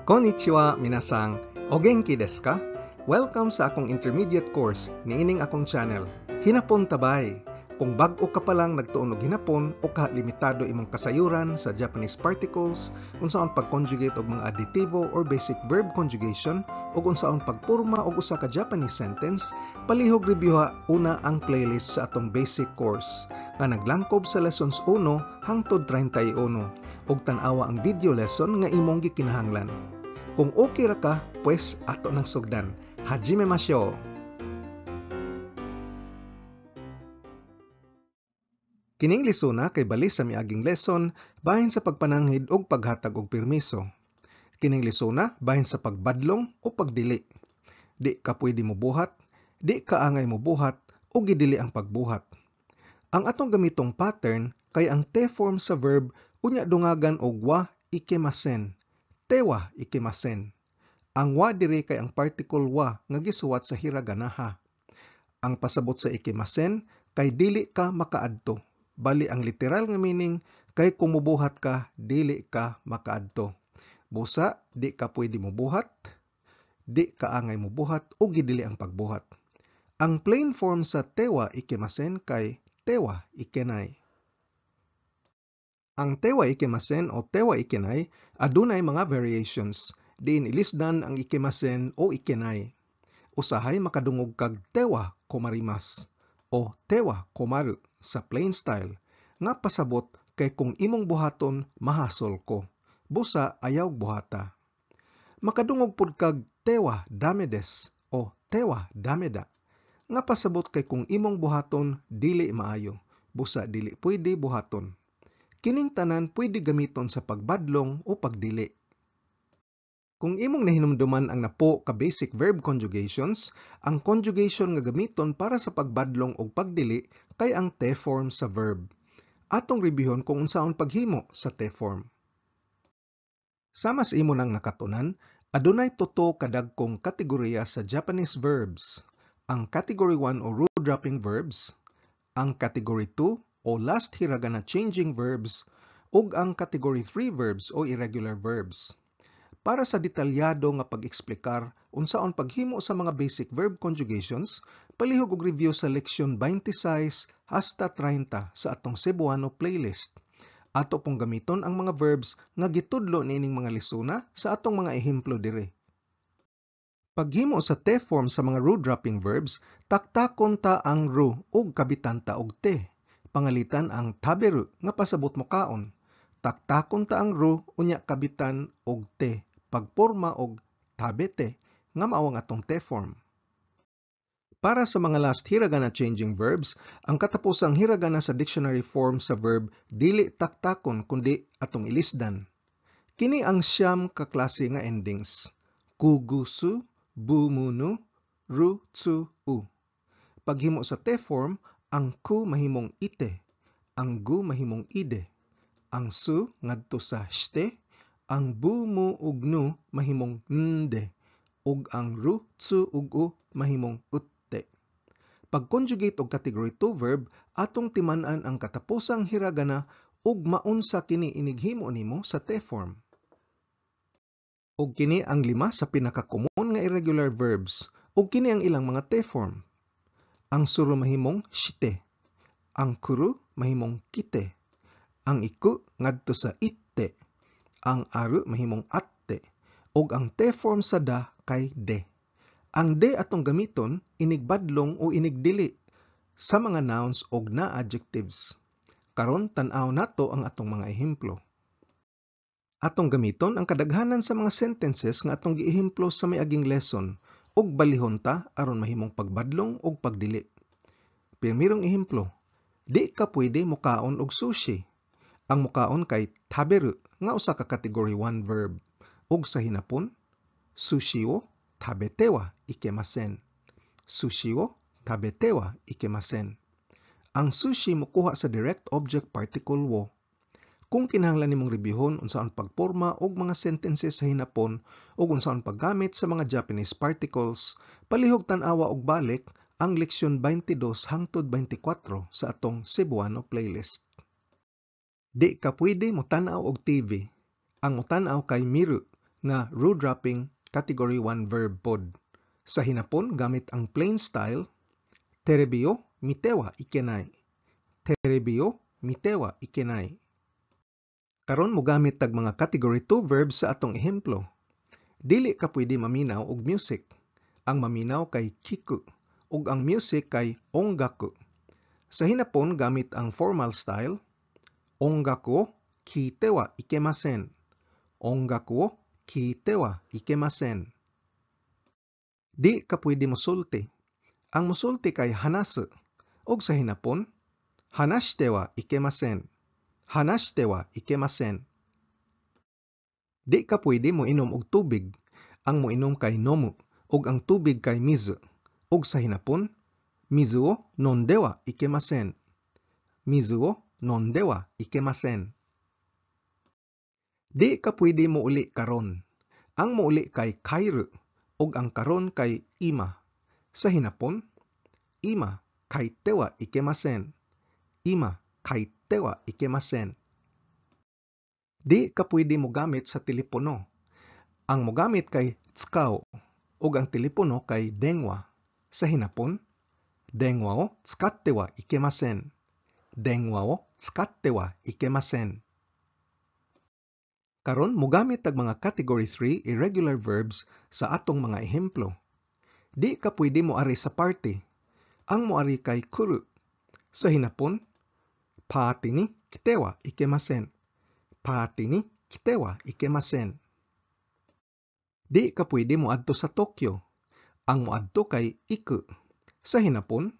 Konnichiwa, minasan. O genki desu ka? Welcome sa akong intermediate course niining akong channel. Hinapon tabay. Kung bag-o ka pa lang nagtuon og hinapon o ka limitado imong kasayuran sa Japanese particles, unsaon pag-conjugate og mga adjektibo or basic verb conjugation, ug unsaon pagporma og usa ka Japanese sentence, palihog reviewha una ang playlist sa atong basic course nga naglangkob sa lessons 1 hangtod 31 ug tan-awa ang video lesson nga imong gikinahanglan. Kung okay ra ka, pues ato nang sugdan. Hajime mashou! Kining lisuna kay bali sa miaging lesson bahin sa pagpananghid og paghatag og permiso. Kining lisuna bahin sa pagbadlong o pagdili. Di ka pwede mobuhat, di ka angay mobuhat, o gidili ang pagbuhat. Ang atong gamitong pattern kay ang te form sa verb unya dungagan og wa ikemasen. Tewa ikemasen. Ang wa diri kay ang particle wa nga gisuwat sa hiragana ha. Ang pasabot sa ikemasen kay dili ka makaadto. Bali ang literal nga meaning kay kung mobuhat ka, dili ka makaadto. Busa, di ka pwede mobuhat, di ka angay mobuhat o gidili ang pagbuhat. Ang plain form sa tewa ikemasen kay tewa ikenai. Ang tewa ikemasen o tewa ikenai adunay mga variations, diin ilisdan ang ikemasen o ikenai. Usahay makadungog kag tewa komarimasu o tewa komaru sa plain style nga pasabot kay kung imong buhaton mahasol ko. Busa ayaw buhata. Makadungog pud kag tewa dame desu o tewa dame da nga pasabot kay kung imong buhaton dili maayo. Busa dili pwede buhaton. Kining tanan pwede gamiton sa pagbadlong o pagdili. Kung imong nahinumduman ang napo ka basic verb conjugations, ang conjugation nga gamiton para sa pagbadlong og pagdili kay ang te form sa verb. Atong reviewon kung unsaon paghimo sa te form. Sama sa imo nang nakatunan, adunay tuto ka dagkong kategorya sa Japanese verbs. Ang category 1 o ru-dropping verbs, ang category 2 o last hiragana changing verbs, ug ang category 3 verbs o irregular verbs. Para sa detalyado nga pag-eksplikar unsaon paghimo sa mga basic verb conjugations, palihog og review sa leksyon 26 hasta 30 sa atong Cebuano playlist. Ato pong gamiton ang mga verbs nga gitudlo niining mga lisuna sa atong mga ehemplo diri. Paghimo sa te form sa mga ru-dropping verbs, taktakon ta ang ru ug kabitan ta og te. Pangalitan ang taberu nga pasabot mo kaon. Taktakon ta ang ru unya kabitan og te pagporma og tabete nga mao ang atong te form. Para sa mga last hiragana changing verbs, ang katapusang hiragana sa dictionary form sa verb dili taktakon kundi atong ilisdan. Kini ang siyam ka klase nga endings: kugusu, bumunu, ru, tsu, u. Paghimo sa te form, ang ku mahimong ite, ang gu mahimong ide, ang su ngadto sa shite, ang bu, mu ug nu mahimong nde, ug ang ru, tsu ug u mahimong utte. Pag-conjugate og category 2 verb, atong timan-an ang katapusang hiragana ug maunsa kini inighimo nimo sa te form. Ug kini ang lima sa pinakakomon nga irregular verbs, ug kini ang ilang mga te form. Ang suru mahimong shite, ang kuru mahimong kite, ang iku ngadto sa itte, ang aru mahimong atte, ug ang te form sa da kay de. Ang de atong gamiton inigbadlong o inigdili sa mga nouns og na adjectives. Karon tan-aw nato ang atong mga ehemplo. Atong gamiton ang kadaghanan sa mga sentences nga atong giehemplo sa miaging lesson ug balihon ta aron mahimong pagbadlong ug pagdili. Primerong ehemplo, di ka pwede mukaon og sushi. Ang mukaon kay taberu nga usa ka category 1 verb ug sa hinapon, sushi wo tabete wa ikemasen. Sushi wo tabete wa ikemasen. Ang sushi mokuha sa direct object particle wo. Kung kinahanglan nimong reviewhon unsaon pagporma og mga sentences sa hinapon ug unsaon paggamit sa mga Japanese particles, palihog tan-awa og balik ang leksyon 22 hangtod 24 sa atong Cebuano playlist. Di ka pwede motan-aw og TV. Ang motan-aw kay miru nga ru-dropping category 1 verb pod. Sa Hinapon, gamit ang plain style, テレビを見てはいけない. テレビを見てはいけない. Karon mogamit tag mga category 2 verbs sa atong ehemplo. Dili ka pwede maminaw og music. Ang maminaw kay 聞く ug ang music kay 音楽. Sa Hinapon, gamit ang formal style, 音楽を聞いてはいけません. 音楽を聞いてはいけません. Di ka pwede mosulti. Ang mosulti kay 話す ug sa Hinapon, 話してはいけません. 話してはいけません. Di ka pwede moinom og tubig. Ang moinom kay 飲む ug ang tubig kay 水. Ug sa Hinapon, 水を飲んではいけません. 水を飲んではいけません. Di ka pwede mouli karon. Ang mouli kay 帰る ug ang karon kay 今. Sa Hinapon, 今帰ってはいけません. 今帰ってはいけません. Di ka pwede mogamit sa telepono. Ang mogamit kay 使う ug ang telepono kay 電話. Sa Hinapon, 電話を使ってはいけません. 電話を使ってはいけません. Karon mogamit tag mga category 3 irregular verbs sa atong mga ehemplo. Di ka pwede moari sa party. Ang moari kay 来る. Sa Hinapon, パーティに来てはいけません. パーティに来てはいけません. Di ka pwede moadto sa Tokyo. Ang moadto kay 行く. Sa Hinapon,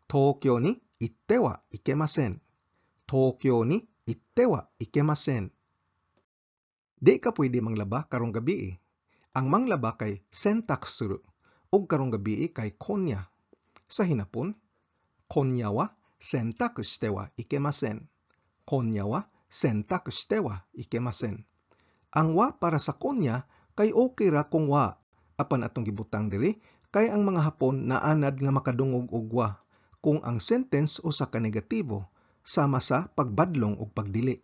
東京に行ってはいけません. 東京に行ってはいけません. Di ka pwede manglaba karong gabii. Ang manglaba kay 洗濯する ug karong gabii kay 今夜. Sa Hinapon, 今夜は洗濯してはいけません. 今夜は洗濯してはいけません. Ang は para sa 今夜 kay okay ra kung wa. Apan atong gibutang diri kay ang mga Hapon naanad nga makadungog og は kung ang sentence usa ka negatibo, sama sa pagbadlong ug pagdili.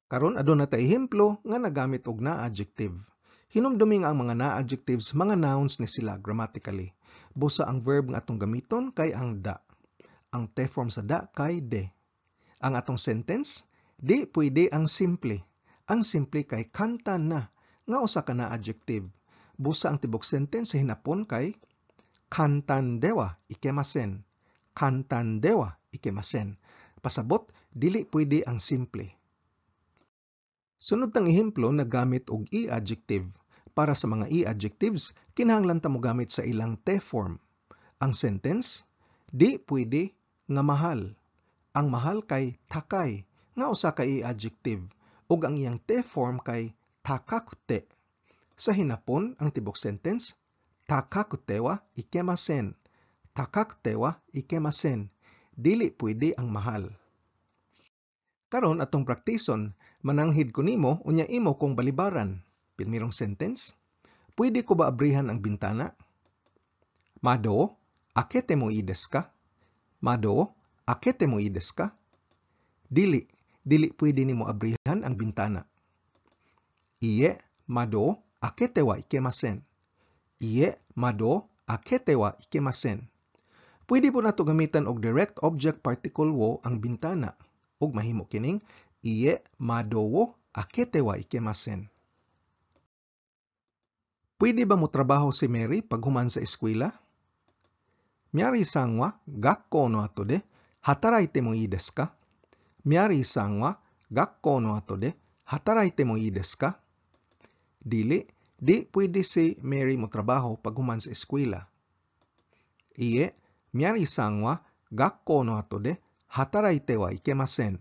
Karon aduna tay ehemplo nga nagamit og na adjective. Hinumdumi nga ang mga na adjectives, mga nouns ni sila grammatically. Busa ang verb nga atong gamiton kay ang だ. Ang te form sa だ kay で. Ang atong sentence, di pwede ang simple. Ang simple kay 簡単な nga usa ka na adjective. Busa ang tibok sentence sa Hinapon kay 簡単ではいけません. 簡単ではいけません. Pasabot, dili pwede ang simple. Sunod tang ehemplo, nagamit og i-adjective. Para sa mga i-adjectives, kinahanglan ta mogamit sa ilang te form. Ang sentence, di pwede nga mahal. Ang mahal kay 高い nga usa ka i-adjective ug ang iyang te form kay 高くて. Sa Hinapon, ang tibok sentence, 高くてはいけません. 高くてはいけません. Dili pwede ang mahal. Karon atong praktison, mananghid ko nimo unya imo kong balibaran. Primerong sentence, pwede ko ba abrihan ang bintana? 窓を開けてもいいですか? 窓を開けてもいいですか? Dili, dili pwede nimo abrihan ang bintana. いいえ、窓を開けてはいけません. いいえ、窓を開けてはいけません. Pwede pod nato gamitan og direct object particle を ang bintana ug mahimo kining いいえ、窓を開けてはいけません. Pwede ba mo trabaho si Mary paghuman sa eskwela? ミャリーさんは学校の後で働いてもいいですか? ミャリーさんは学校の後で働いてもいいですか? Dili, di pwede si Mary mo trabaho paghuman sa eskwela. いいえ、ミャリーさんは学校の後で働いてはいけません。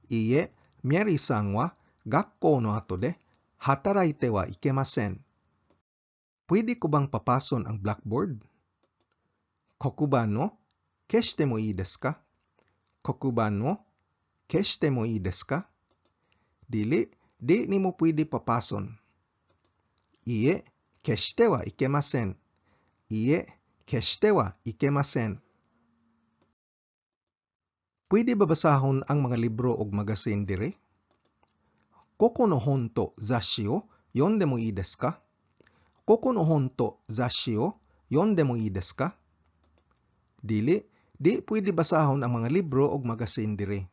いいえ、ミャリーさんは学校の後で働いてはいけません。Pwede ko bang papason ang blackboard? 黒板を消してもいいですか? 黒板を消してもいいですか? Dili, di nimo pwede papason. いいえ、消してはいけません。いいえ、消してはいけません。Pwede ba basahon ang mga libro ug magasin diri? ここの本と雑誌を読んでもいいですか？ここの本と雑誌を読んでもいいですか？ Dili, di pwede basahon ang mga libro og magasin diri.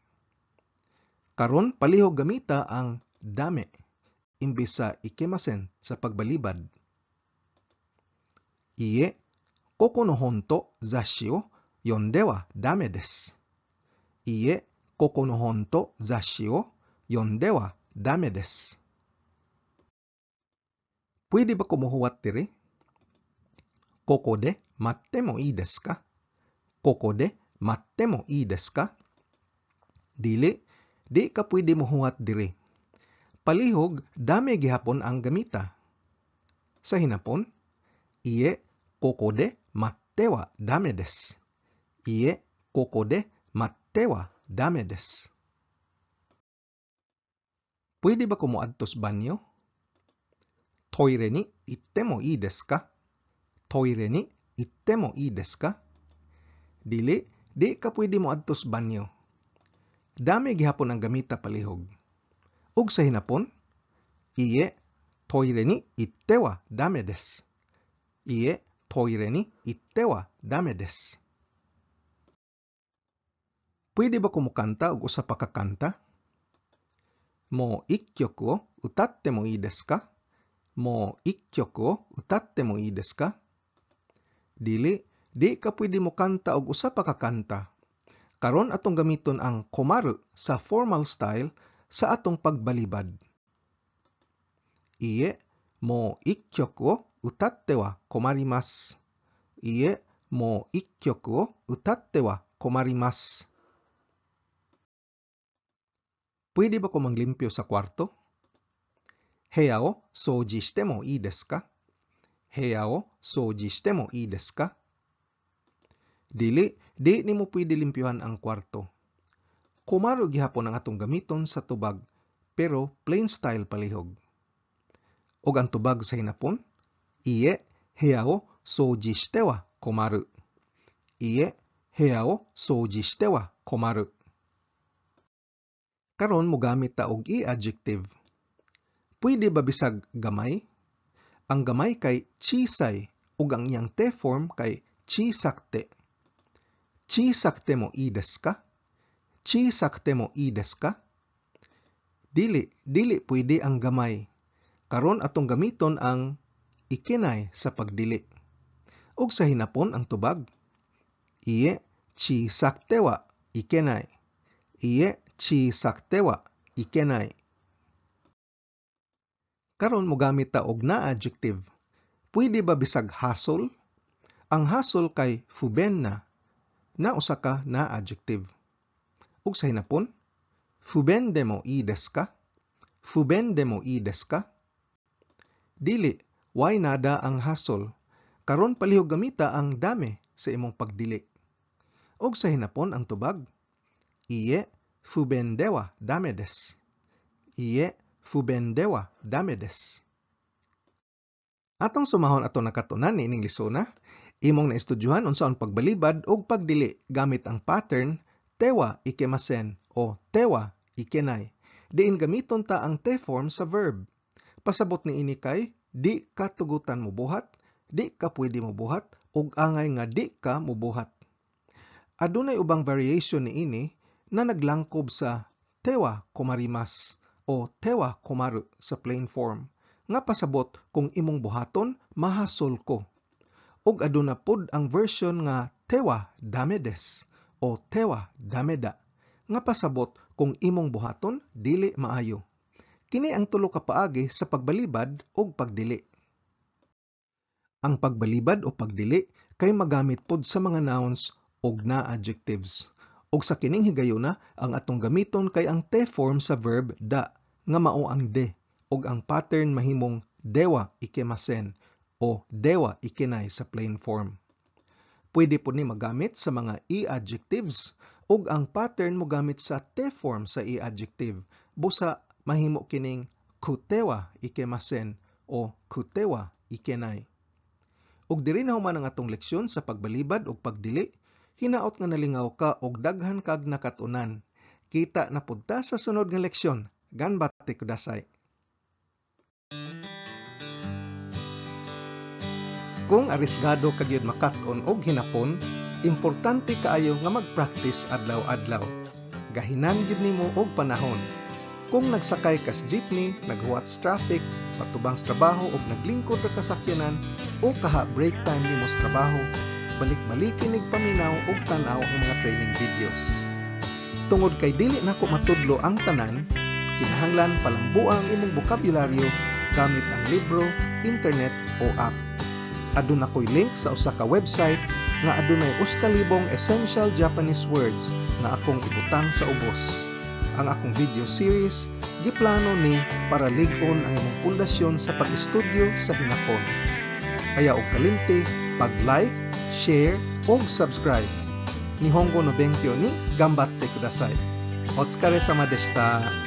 Karon palihog gamita ang ダメ imbes sa いけません sa pagbalibad. いいえ、ここの本と雑誌を読んではダメです。いいえ、ここの本と雑誌を読んではダメです。Pwede ba ko mohuwat diri? ここで待ってもいいですか？ここで待ってもいいですか？ Dili, di ka pwede mohuwat diri. Palihog, ダメ gihapon ang gamita. Sa hinapon, いいえ、ここで待ってはダメです。いいえ、ここで待ってはダメです。Pwede ba ko moadto sa banyo? トイレに行ってもいいですか？トイレに行ってもいいですか？ Dili, di ka pwede moadto sa banyo. ダメ gihapon ang gamita palihog. Ug sa hinapon, いいえ、トイレに行ってはダメです。いいえ、トイレに行ってはダメです。Pwede ba ko mokanta og usa pa ka kanta? もう一曲を歌ってもいいですか？もう一曲を歌ってもいいですか？ Dili, di ka pwede mokanta og usa pa ka kanta. Karon atong gamiton ang 困る sa formal style sa atong pagbalibad. いいえ、もう一曲を歌っては困ります。いいえ、もう一曲を歌っては困ります。Pwede ba ko manglimpyo sa kwarto? 部屋を掃除してもいいですか？部屋を掃除してもいいですか？ Dili, di nimo pwede limpyuhan ang kwarto. 困る gihapon ang atong gamiton sa tubag, pero plain style palihog. Og ang tubag sa hinapon, いいえ、部屋を掃除しては困る。いいえ、部屋を掃除しては困る。Karon mogamit ta og い adjective. Pwede ba bisag gamay? Ang gamay kay 小さい ug ang iyang て form kay 小さくて。小さくてもいいですか？小さくてもいいですか？ Dili, dili pwede ang gamay. Karon atong gamiton ang いけない sa pagdili. Ug sa hinapon ang tubag. いいえ、小さくてはいけない。いいえ、小さくてはいけない。Karon mogamit ta og な adjective. Pwede ba bisag hasol? Ang hasol kay 不便な, na usa ka な adjective. Ug sa hinapon, 不便でもいいですか？不便でもいいですか？ Dili, way nada ang hasol. Karon palihog gamita ang ダメ sa imong pagdili. Ug sa hinapon ang tubag. いいえ、不便ではダメです。いいえ、不便ではダメです。Atong sumahon ato nakatunan niining lesona, imong naestudyuhan unsaon pagbalibad ug pagdili gamit ang pattern てはいけません o てはいけない. Diin gamiton ta ang て form sa verb. Pasabot niini kay di ka tugutan mobuhat, di ka pwede mobuhat, ug angay nga di ka mobuhat. Adunay ubang variation niini na naglangkob sa ては困ります o ては困る sa plain form nga pasabot kung imong buhaton, mahasol ko. Ug aduna pod ang version nga てはダメです o てはダメだ nga pasabot kung imong buhaton, dili maayo. Kini ang tulo ka paagi sa pagbalibad ug pagdili. Ang pagbalibad o pagdili kay magamit pod sa mga nouns ug na adjectives. Ug sa kining higayuna, ang atong gamiton kay ang て form sa verb だ nga mao ang で ug ang pattern mahimong ではいけません o ではいけない sa plain form. Pwede pod ni magamit sa mga い adjectives ug ang pattern mogamit sa て form sa い adjective. Busa mahimo kining くてはいけません o くてはいけない. Ug diri na human ang atong leksyon sa pagbalibad ug pagdili. Hinaot nga nalingaw ka og daghan kag nakat-unan. Kita na pud ta sa sunod nga leksyon. がんばって! Kudasai. Kung arisgado ka gyud makat-on og hinapon, importante kaayo nga mag-practice adlaw-adlaw. Gahinan gyud nimo og panahon. Kung nagsakay kas jeepney, naghuwat sa traffic, patubang sa trabaho og naglingkod ra ka sakyanan o kaha break time nimo sa trabaho, balik-balikin nig paminaw og tan-aw ang mga training videos. Tungod kay dili nako matudlo ang tanan, kinahanglan palambua ang imong bokabularyo gamit ang libro, internet o app. Aduna ko'y link sa usa ka website nga adunay 1,000 essential Japanese words nga akong ibutang sa ubos. Ang akong video series giplano ni para lig-on ang imong pundasyon sa pag-estudyo sa Hinapon. Kaya og kalimti, pag-like, share ug subscribe. Nihongo no benkyo ni ganbatte kudasai. Otsukaresama deshita.